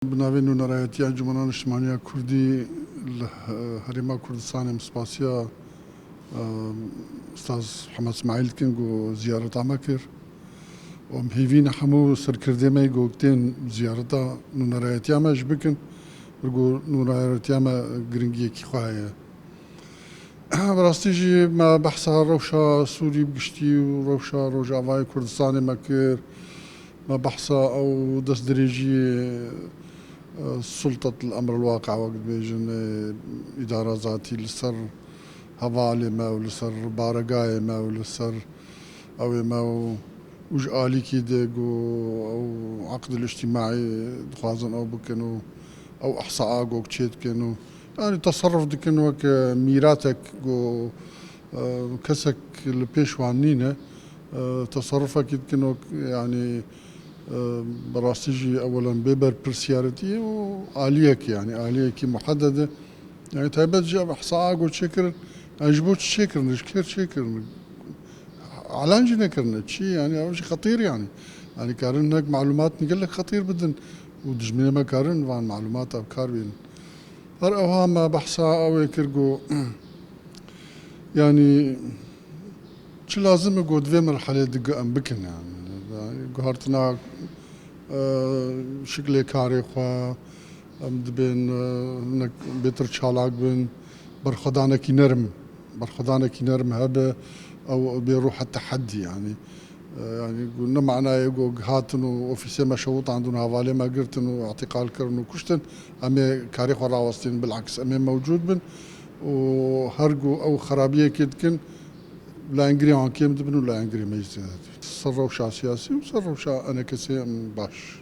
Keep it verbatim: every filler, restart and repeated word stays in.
Bi navê Nûnerayetiya Encûmena Niştimaniya Kurdî li Herêma Kurdistanê em spasiya, e, Ustaz Hemed Smaîl dikin ku ziyareta me kir. Û em hêvî ne hemû serkirdê me ku tên ziyareta nûnerayetiya me jî bikin, ku nûnerayetiya me giringiyekî xwe heye. Bi rastî jî me behsa rewşa Sûrî bi giştî û rewşa Rojavayê Kurdistanê me kir. Me behsa ew destdirêjiyê, e, sultet el emr el waqi wek dibêjin, e, îdara zatî li ser hevalê me û li ser baregayê me û li ser ewê me û, û ji alîkî de ku ew eqd el îctîmaî dixwazin ew bikin û ew ihsaa gok çê dikin û, yanî, teserruf dikin wek, e, mîratek ku, e, kesek li pêş wan nîne, e, teserrufekî dikin wek, yanî, e, bi rastî jî ewelen bê berpirsiyarîtiyê û aliyekî, yanî aliyekî muhedede. Yanî taybet jî ev ihsaa ku çêkirin, yanî ji bo çi çêkirin, ji kêr çêkirin? Elan jî nekirine çi, yanî ev jî xetîr yanî. Yanî karin hinek malûmat gelek xetîr bidin û dijminê me karin van malûmata bi kar bînin. Her ewha me behsa ew ê kir ku yanî çi lazim e ku di vê merhelê de em bikin yanî. Yanî guhertina, e, şiklê karê xwe, em dibên, e, hinek bêtir çalak bin, berxwedanekî nerm, berxwedanekî nerm hebe, ew bê ruha tehedî yanî. E, yanî ku ne manayê ku hatin û ofîsê me şewitandin û hevalê me girtin û îtîqal kirin û kuştin, em ê karê xwe rawestînin, bilaks em ê mewcûd bin û her ku ew xerabiyekê dikin, layengirê wan kêm dibin û layengirê me jî zêde dibin. Ser rewşa siyasî û ser rewşa enekesê em baş.